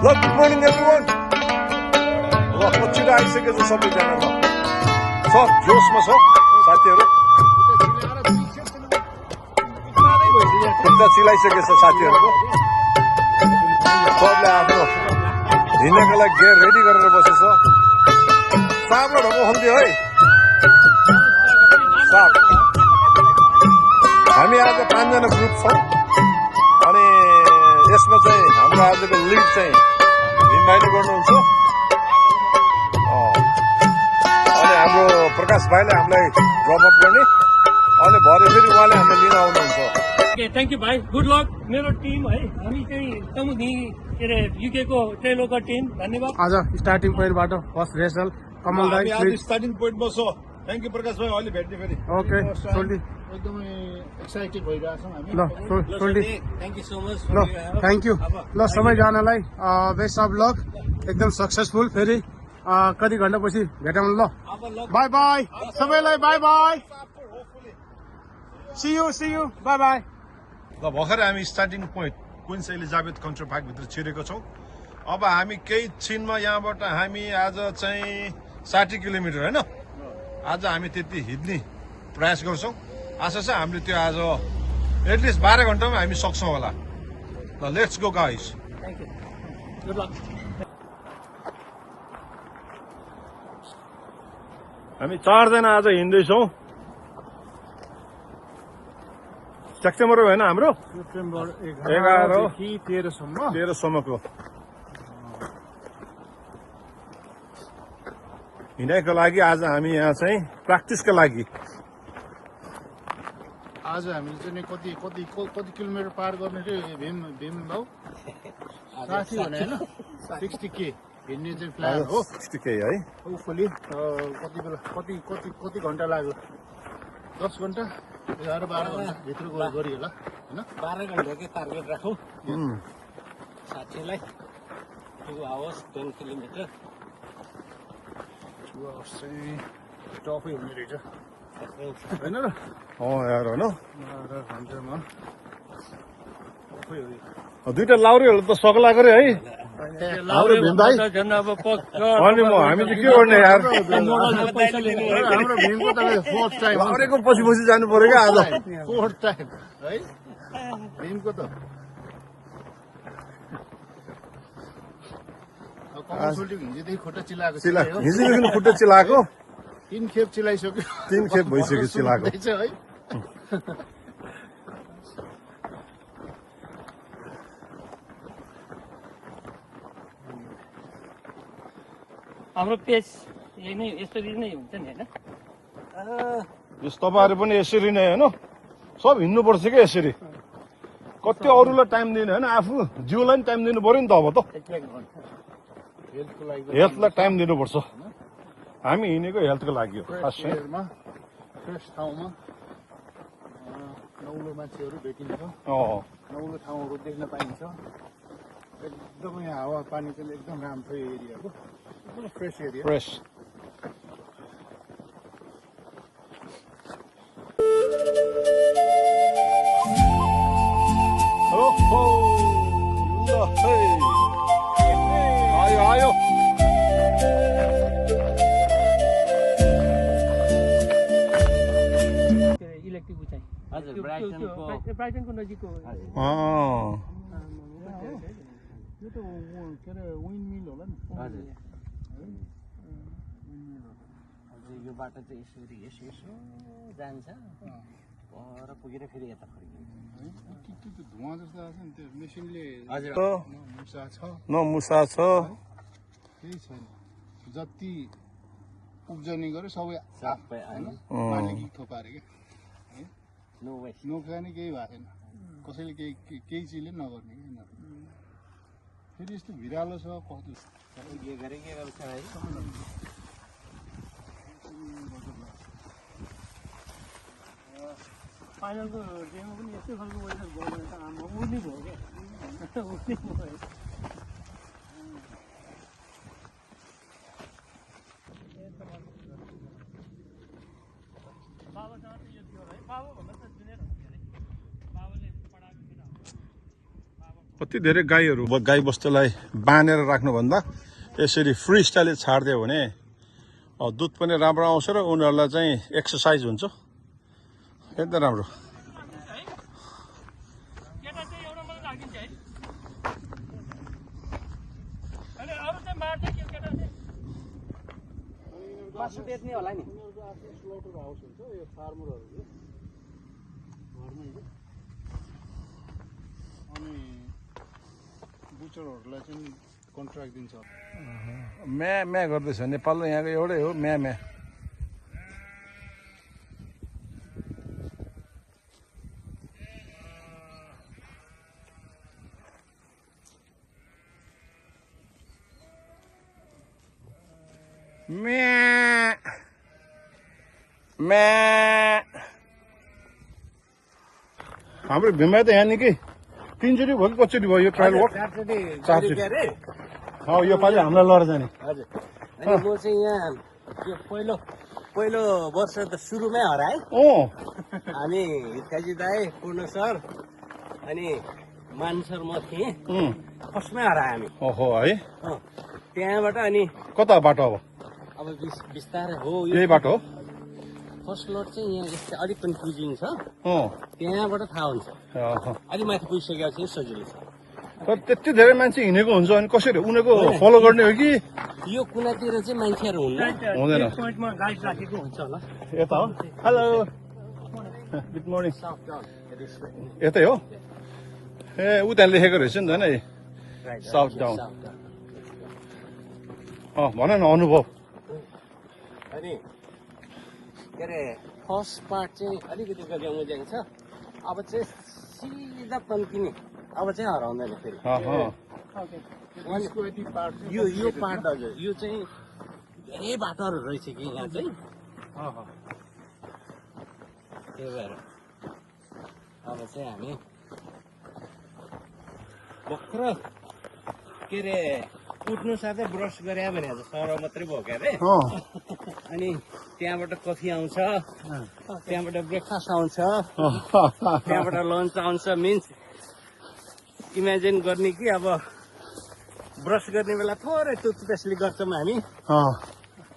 Look, good morning everyone. ल पछि आइसकेको छ सबैजना ल सब जोसमा छ साथीहरू खुट्टा चिलाइसकेको छ साथीहरूको सबले आफ्नो हिँड्नको लागि गेयर रेडी गरेर बसेछ सापले ढोको खोल्दियो है साप हामी आज 5 जना ग्रुप छौँ अनि यसमा चाहिँ हाम्रो आजको लिड चाहिँ भीम भाइले गर्नुहुन्छ अनि हाम्रो प्रकाश भाइले हामीलाई ड्रप अप गर्ने अनि भरे फेरि उहाँले हामीलाई लिन आउनुहुन्छ ओके थ्याङ्क यू भाइ गुड लक मेरो टिम है हामी चाहिँ तमुदी के अरे युके को ट्रेलोको टिम धन्यवाद आज स्टार्टिङ पोइन्टबाट फर्स्ट रेसल कमल दाइ हामी आज स्टार्टिङ पोइन्टमा छ थ्याङ्क यू प्रकाश भाइ अहिले भेट्ने फेरि ओके सोल्टी एकदमै एक्साइटेड भइरहेछौँ हामी ल सोल्टी थ्याङ्क यू सो मच ल थ्याङ्क यू ल सबैजनालाई बेस्ट अफ लक एकदम सक्सेसफुल फेरि कति घन्टा पछि भेटौँ ल बाई बाई सबैलाई bye bye see you bye bye ल भर्खरै हामी starting point Queens Elizabeth country पार्कभित्र छिरेको छौँ अब हामी केही छिनमा यहाँबाट हामी आज चाहिँ 60 किलोमिटर होइन आज हामी त्यति हिँड्ने प्रयास गर्छौँ आशा छ हामीले त्यो आज एटलिस्ट 12 घन्टामा हामी सक्छौँ होला ल let's go guys thank you good lock हामी 4 जना आज हिँड्दैछौँ सेप्टेम्बर होइन हाम्रो सेप्टेम्बर 11 देखि 13 सम्म 13 सम्मको हिँडाइको लागि आज हामी यहाँ चाहिँ प्र्याक्टिसको लागि आज हामीले चाहिँ कति कति कति किलोमिटर पार गर्ने थियो भीम भाउ 60 भने होइन 60 के हिँड्ने चाहिँ प्लान हो 60K है होपफुली कति बेला कति घन्टा लाग्यो 10 घन्टा 11-12 घन्टा भित्र गरियो होला होइन 12 घन्टाकै टार्गेट राखौँ साथीलाई टु आवर्स 10 किलोमिटर चाहिँ टफै हुने रहेछ होइन र यार होइन 12 घन्टामा टफै हो दुईटा लाउरेहरू त सक्ला गरे है हाम्रो भीम भाइ झन् अब अनि म हामी चाहिँ के गर्ने यार पैसा लिने हाम्रो भीमको त फोर्थ टाइम लाउरेको पछि पछि जानु पर्यो क्या आज फोर्थ टाइम है भीमको त कमर्सियलटी हिजोदेखि खुट्टा चिलाएको छ हिजोदेखि खुट्टा चिलाएको 3 खेप चिलाइसक्यो 3 खेप भइसक्यो चिलाएको है हाम्रो पेज यही नै यसरी नै हुन्छ नि होइन यस तपाईँहरू पनि यसरी नै होइन सब हिँड्नुपर्छ क्या यसरी कति अरूलाई टाइम दिने होइन आफू जिउलाई पनि टाइम दिनु पर्यो नि त अब त हेल्थको लागि हेल्थलाई टाइम दिनुपर्छ हामी हिँडेको हेल्थको लागि हो खास चाहिँ फ्रेस ठाउँमा नौलो मान्छेहरू भेटिन्छ नौलो ठाउँहरू देख्न पाइन्छ एकदमै हावा पानी चाहिँ एकदम राम्रो एरियाको एकदम फ्रेस एरिया फ्रेस आयो इलेक्ट्रिक उचाइ हजुर ब्राइटनको नजिकको यो त के अरे विन्ड मिल होला नि हजुर यो बाटो चाहिँ यसरी यसो जान्छ पर पुगेर फेरि यता फर्किन्छ त्यो धुवा जस्तो आएको छ नि त्यो मेसिनले हजुर मुसा छ न मुसा छ केही छैन जति उब्जनी गर्यो सबै सबै होइन मालिक थोपारे क्या नो वेस्ट नोक्सानी केही भएको छैन कसैले केही चिजले नगर्ने कि फेरि यस्तो भिरालो छ कस्तो के गरे के गर्छ है फाइनलको डेमा पनि यस्तै खालको वेदर भयो भने त आमा उड्ने भयो क्या उड्ने भयो बाबासँग त यो थियो है बाबा भन्दा त जुनियर हुन्थ्यो अरे बाबाले पढाएको किन बाबा कति धेरै गाईहरू गाई बस्तुलाई बाँधेर राख्नुभन्दा यसरी फ्री स्टाइलले छाडिदियो भने दुध पनि राम्रो आउँछ र उनीहरूलाई चाहिँ एक्सर्साइज हुन्छ एकदम राम्रो। केटा चाहिँ एउटा मात्रै राखिन्छ है अनि अरू चाहिँ मार्छ के केटा चाहिँ मासु बेच्ने होला नि स्लोटर हाउस हुन्छ यो फार्मरहरूले घरमै के अनि बुचरहरूलाई चाहिँ कन्ट्र्याक्ट दिन्छ। म्या म्या गर्दैछ नेपालमा यहाँको एउटै हो म्या म्या। म्या म्या हाम्रो भीममा त यहाँ निकै 3 चोटि भयो कि कतिचोटि भयो यो ट्रायल वर्क? 4 चोटि। यो पालि हामीलाई लएर जाने। हजुर अनि म चाहिँ यहाँ यो पहिलो वर्ष त सुरुमै हराएँ। हामी हितकाजी दाई पूर्ण सर अनि मान सर म थिएँ फर्स्टमै हराएँ हामी। ओहो है त्यहाँबाट अनि कता बाटो अब बिस्तारै हो यही बाटो हो? फर्स्ट लोड चाहिँ यहाँ यस्तै अलिक कन्फ्युजिङ छ त्यहाँबाट थाहा हुन्छ अलिक माथि पुगिसकेपछि सजिलो छ। तर त्यति धेरै मान्छे हिँडेको हुन्छ अनि कसरी उनीहरूको फलो गर्ने हो कि यो कुनातिर चाहिँ मान्छेहरू हुँदैन? पोइन्टमा गाइड राखेको हुन्छ होला। यता हो। Hello good morning. यतै हो ए ऊ त्यहाँ लेखेको रहेछ नि त होइन साउथ डाउन। भन न अनुभव। अनि के अरे फर्स्ट पार्ट चाहिँ अलिकति गजाङ छ अब चाहिँ सिधा तन्किने अब चाहिँ हराउँदैन फेरि यो पार्ट हजुर यो चाहिँ धेरै बाटोहरू रहेछ कि यहाँ चाहिँ त्यही भएर अब चाहिँ हामी भर्खर के अरे उठ्नु साथै ब्रस गरे भने सर मात्रै भयो के अरे अनि त्यहाँबाट कफी आउँछ त्यहाँबाट ब्रेकफास्ट आउँछ त्यहाँबाट लन्च आउँछ मिन्स इमेजिन गर्ने कि अब ब्रस गर्ने बेला थोरै टुथपेस्टले गर्छौँ हामी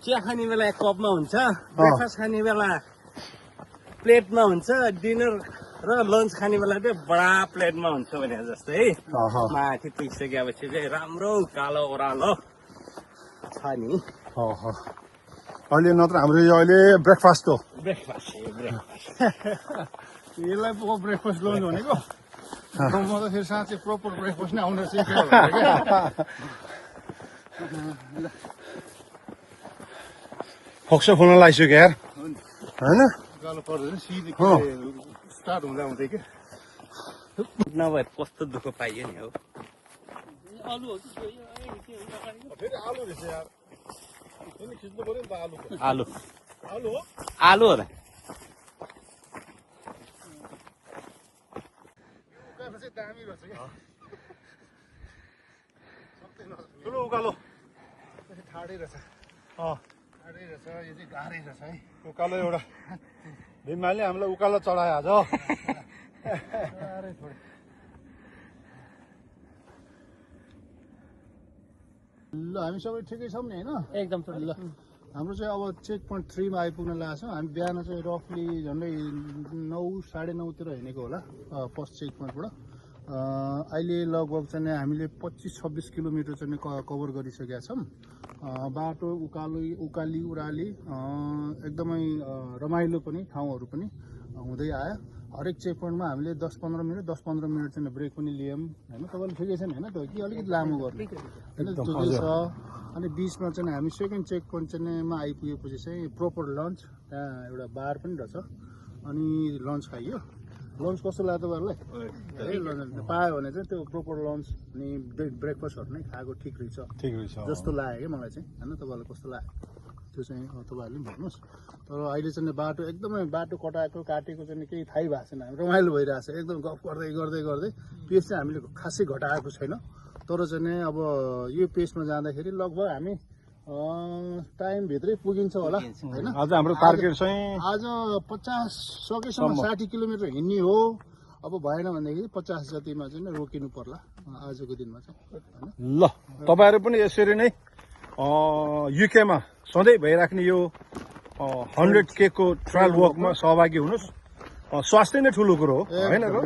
चिया खाने बेला एक कपमा हुन्छ ब्रेकफास्ट खाने बेला प्लेटमा हुन्छ डिनर र लन्च खाने बेला चाहिँ बडा प्लेटमा हुन्छ भने जस्तै है माथि पुगिसकेपछि चाहिँ राम्रो कालो ओह्रालो छ नि अहिले नत्र हाम्रो यो अहिले ब्रेकफास्ट हो। ब्रेकफास्ट यसलाई पो ब्रेकफास्ट लन्च भनेको म त फेरि साँच्चै प्रोपर ब्रेकफास्ट नै आउन सिकेँ फोक्सो खुल्न लागिसक्यो यार होइन गालो पर्दैन सिधै स्टार्ट हुँदा हुँदै के नभए कस्तो दुःख पाइयो नि हो आलु हो कि फेरि आलु रहेछ यार खिच्नु पर्यो नि त आलु आलु आलु हो आलु हो र दामी रहेछ क्या ठुलो उकालो ठाडै रहेछ ठाडै रहेछ यो चाहिँ गाह्रै रहेछ है उकालो एउटा भीममाले हामीलाई उकालो चढायो आज गाह्रै थोरै ल हामी सबै ठिकै छौँ नि होइन एकदम ल हाम्रो चाहिँ अब चेक पोइन्ट 3 मा आइपुग्न लागेको छौँ हामी बिहान चाहिँ रफली झन्डै 9 साढे 9तिर हिँडेको होला फर्स्ट चेक पोइन्टबाट अहिले लगभग चाहिँ हामीले 25-26 किलोमिटर चाहिँ कभर गरिसकेका छौँ बाटो उकाली उराली एकदमै रमाइलो पनि ठाउँहरू पनि हुँदै आयो हरेक चेक पोइन्टमा हामीले 10-15 मिनट चाहिँ ब्रेक पनि लियौँ होइन तपाईँले ठिकै छ नि होइन त कि अलिकति लामो गर्ने होइन ठिकै छ अनि बिचमा चाहिँ हामी सेकेन्ड चेक पोइन्ट चाहिँ मा आइपुगेपछि चाहिँ प्रोपर लन्च त्यहाँ एउटा बार पनि रहेछ अनि लन्च खाइयो लन्च कस्तो लाग्यो तपाईँहरूलाई पायो भने चाहिँ त्यो प्रोपर लन्च अनि ब्रेकफास्टहरू नै खाएको ठिक रहेछ जस्तो लाग्यो क्या मलाई चाहिँ होइन तपाईँहरूलाई कस्तो लाग्यो त्यो चाहिँ तपाईँहरूले पनि भन्नुहोस् तर अहिले चाहिँ बाटो एकदमै बाटो काटेको चाहिँ केही थाहै भएको छैन हामी रमाइलो भइरहेको छ एकदम गफ गर्दै पेस चाहिँ हामीले खासै घटाएको छैन तर चाहिँ अब यो पेसमा जाँदाखेरि लगभग हामी टाइमभित्रै पुगिन्छ होला होइन आज हाम्रो टार्गेट चाहिँ आज 50 सकेसम्म 60 किलोमिटर हिँड्ने हो अब भएन भनेदेखि 50 जतिमा चाहिँ रोकिनु पर्ला आजको दिनमा चाहिँ होइन। ल तपाईँहरू पनि यसरी नै युकेमा सधैँ भइराख्ने यो 100K को ट्रायल वकमा सहभागी हुनुहोस्। स्वास्थ्य नै ठुलो कुरो हो होइन र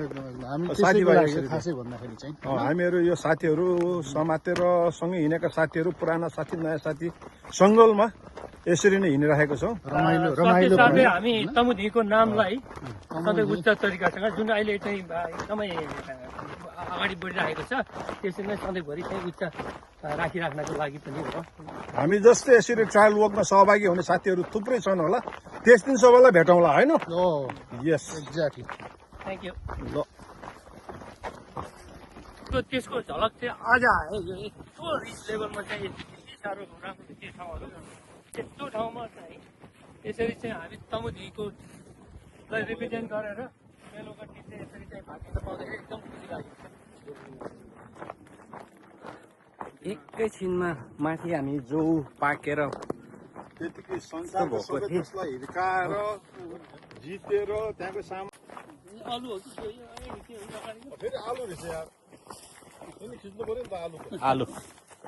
हामी साथीभाइ खासै भन्दाखेरि चाहिँ हामीहरू यो साथीहरू समातेर सँगै हिँडेका साथीहरू पुराना साथी नयाँ साथी सङ्गलमा यसरी नै हिँडिराखेको छौँ। रमाइलो साथै हामी तमुदीको नामलाई सधैँ उच्च तरिकासँग जुन अहिले चाहिँ एकदमै अगाडि बढिरहेको छ त्यसरी नै सधैँभरि चाहिँ उच्च राखिराख्नको लागि पनि हो। हामी जस्तै यसरी ट्रायल वकमा सहभागी हुने साथीहरू थुप्रै छन् होला। त्यस दिन सबैलाई भेटौँला होइन। यस एक्ज्याक्टली। Thank you. ल त्यसको झलक चाहिँ आज आयो। यो यस्तो रिच लेभलमा चाहिँ यति साह्रो राम्रो त्यो ठाउँहरू त्यस्तो ठाउँमा चाहिँ यसरी चाहिँ हामी तमुदीकोलाई रिप्रेजेन्ट गरेर मेलोका टिम चाहिँ यसरी चाहिँ भाग लिन पाउँदाखेरि एकदम खुसी लाग्यो। एकैछिनमा माथि हामी जो पाकेर त्यतिकै संसारको सबै त्यसलाई हिर्काएर जितेर त्यहाँको सामान आलु हो कि के हो अगाडि फेरि आलु रहेछ यार। फेरि खिच्नु पऱ्यो नि त आलु आलु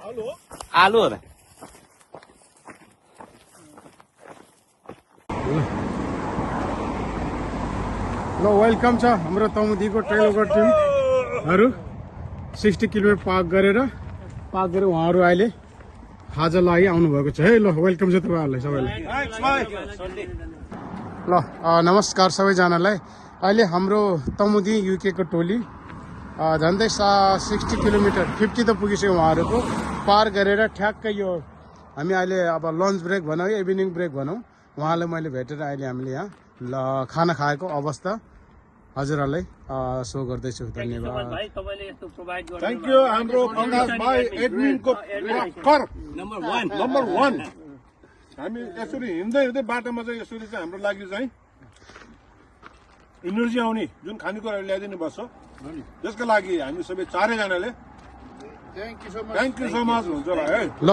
आलु हो आलु हो र ल वेलकम छ हाम्रो तमुदीको ट्रेल ओभर टिमहरू 60 किलोमिटर पार गरेर उहाँहरू अहिले खाजा लागि आउनुभएको छ है। ल वेलकम छ तपाईँहरूलाई सबैलाई। ल नमस्कार सबैजनालाई। अहिले हाम्रो तमुदी युकेको टोली झन्डै 60 किलोमिटर 50 त पुगिसक्यो उहाँहरूको पार गरेर ठ्याक्कै यो हामी अहिले अब लन्च ब्रेक भनौँ या इभिनिङ ब्रेक भनौँ उहाँलाई मैले भेटेर अहिले हामीले यहाँ खाना खाएको अवस्था हजुरहरूलाई सो गर्दैछु। धन्यवाद। Thank you. हाम्रो प्रकाश भाइ एडमिनको कर नम्बर 1। हामी यसरी हिँड्दै हिँड्दै बाटोमा चाहिँ यसरी चाहिँ हाम्रो लागि चाहिँ इनर्जी आउने जुन खानेकुराहरू ल्याइदिनु पर्छ त्यसको लागि हामी सबै चारैजनाले थ्याङ्क यू सो मच हुन्छ है। ल